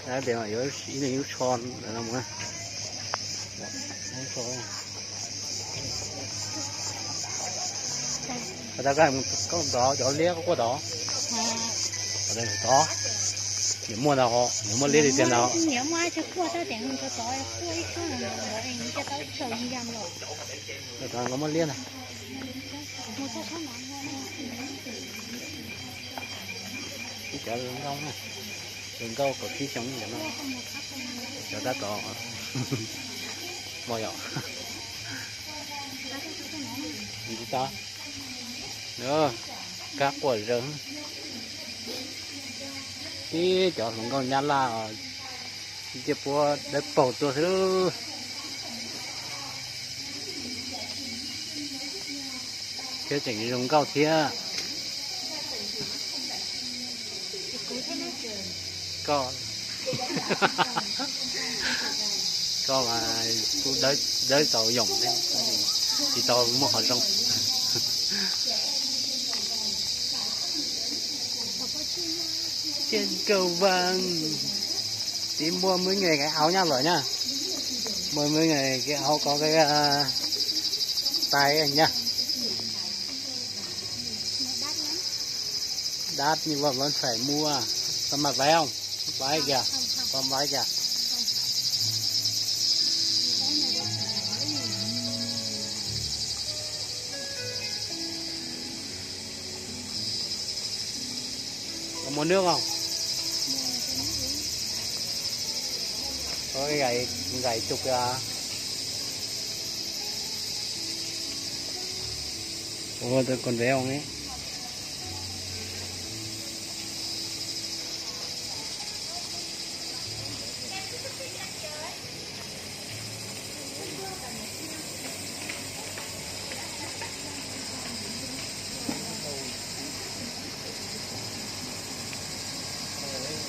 Pem yuav ib leeg ib lub tsho ntawm no mus. Tau koj mus koj ntov cov liab quaj tod. Tod, niam muaj ntag, niam muaj liab li tiag ntag. Tod nkawd muaj liab ntag. Ib cov zoo nkauj na, zoo nkauj kaum tsib xyoo cov no, cov tab tom mos yom. Tsis tau, kab quaj zawg. Tib cov hluas nkauj nyab laj os, cia puab dawb paug tuaj xwb. Thiab tseem zoo nkauj thiab. Koj, koj mas kuj dawb tau yoom thiab, tsis tau muaj qhov zoo. Trên cầu vồng. Tí mua mấy người cái áo nha vợ nha. Mua mấy người cái áo có cái ờ, tay nha. Đắt nhưng mà vẫn phải mua. Có mặc váy không? Váy kìa. Có váy kìa. Có mua nước không? Có cái gậy, gậy chụp kìa. Ủa, tôi còn bé không ấy?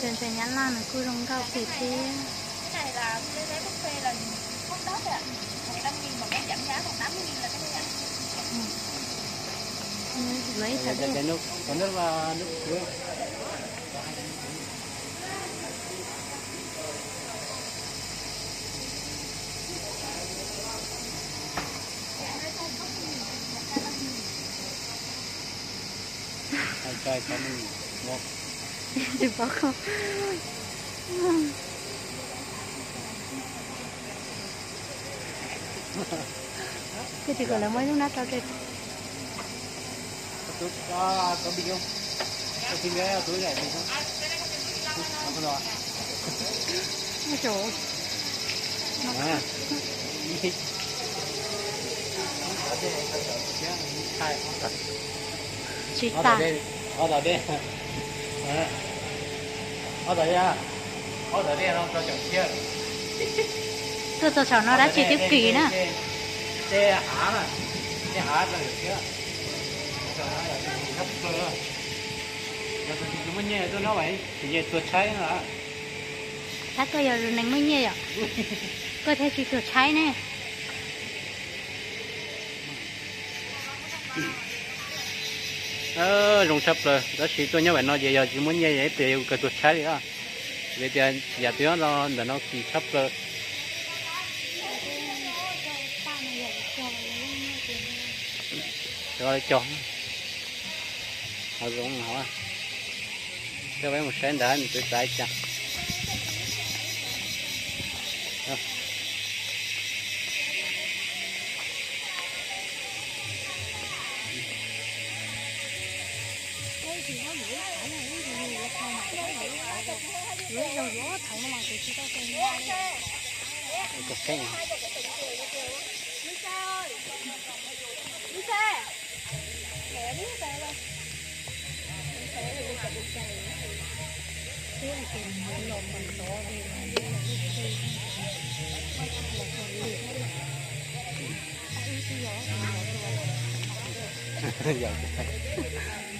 Cov ntses Nyab Laj nws kuj zoo nkauj kawg thiab. Lawv ib txhais dej. Tsis paub kho. Ces tsis kom lawv muab ib lub nab rau ces. Tsis tas. Tuaj txog saum no dab tsi twb kis na. Tab koj yog neeg muaj nyiaj yom, koj thiaj tsis tuag tshaib ne. Zoo tshaj plaws, tab sis tuaj nyob pem no ces yog tsis muaj nyiaj ib pliag yuav kawg tuag tshaib li os. Vim tias yam twg nyob ntawm no kis tshaj plaws. Cog, ho zoo hov. Coj peb mus saib ntawd nws twv txav cas.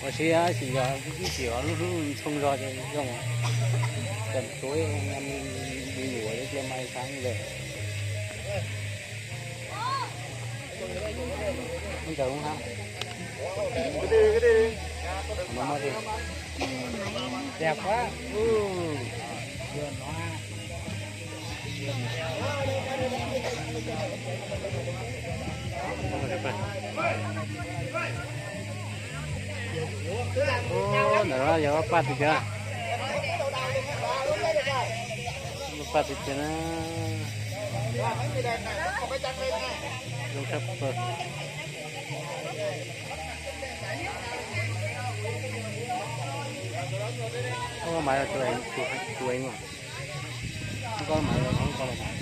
Ua si ib sim yog ib sim lub hnub ntxhoo zog ces zoo, tseem tuav me nyuam li cia mai xav lawm. Ntawd ha. Dej qab. Ntawm no yog paj tiag tiag, paj tiag tiag na. Zoo tshaj plaws. Maiv tuaj, koj maiv los, koj los mas.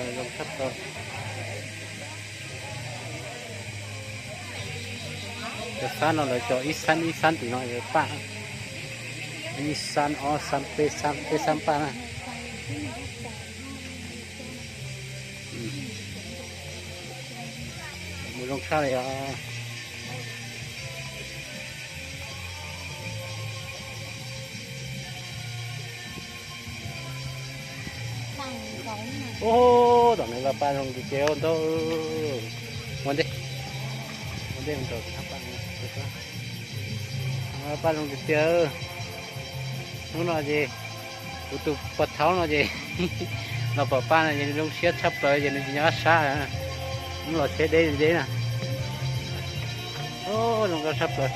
Zoo tshaj plaws. Cov xab no lawv cov ib xab ib xab tim no paj, ib xab ob xab peb xab peb xab paj na. Mus zoo tshaj li os. Ub, tom no lawv paj zoo tiag tiag ntag. Ua ntej, ua ntej mus rau thaj paj, paj zoo tiag tiag. Hnub no ces kuv tus pog thaub no ces los pom paj no ces nws zoo siab tshaj plaws ces nws tsis nco qab sab. Hnub los tsheb deb deb na. Zoo nkauj tshaj plaws.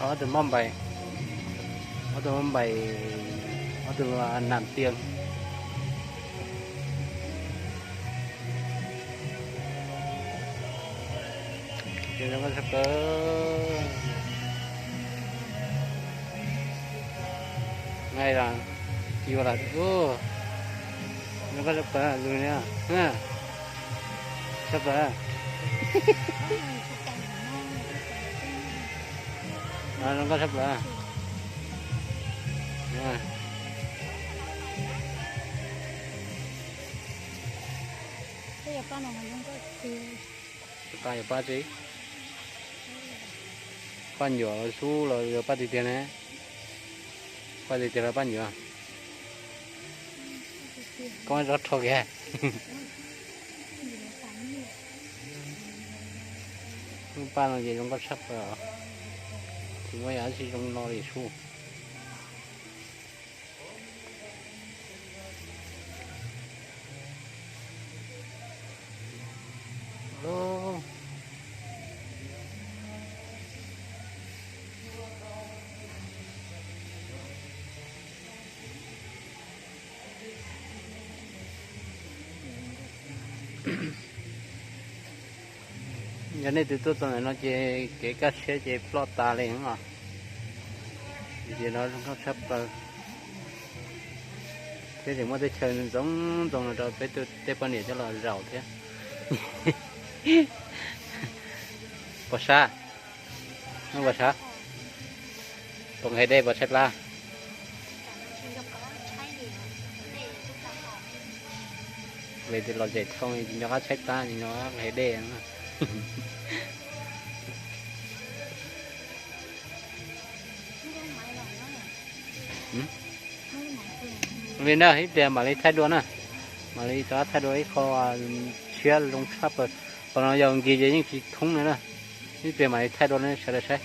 Ob tug mob npais, ob tug mob npais, ob tug nam tiag. Ces zoo nkauj tshaj plaws. Nqaij los yuav los, zoo nkauj tshaj plaws lus na, tshaj plaws. Zoo nkauj tshaj plaws. Paj yog paj tsi? Paj nyuam xwb los yog paj tiag tiag ne? Paj tiag tiag los paj nyuam? Koj muab tso rho kiag. Lub paj no ces zoo nkauj tshaj plaws, tsis muaj yam dab tsi zoo no li sub. Yog nej twg tuaj txog ntawm no ces kev kaj siab ces ploj tas li os. Vim tias no zoo nkauj tshaj plaws thiab tseem muaj teb chaws ntxoov ntxoo no rau peb tej poj niam coj los zaum thiab. Pom sab, pom sab, pom nqes dej pom tshaib plab. Vim tias los zem thoob tsis nco qab tshaib plab, tsis nco qab nqes dej. Li na, ib pliag mam li thaij dua na, mam li rov qab thaij dua ib qho tshiab zoo tshaj plaws. Qhov no yog nkig ces yeej tsis thoob li na. Ib pliag mam li thaij dua na sawv daws saib.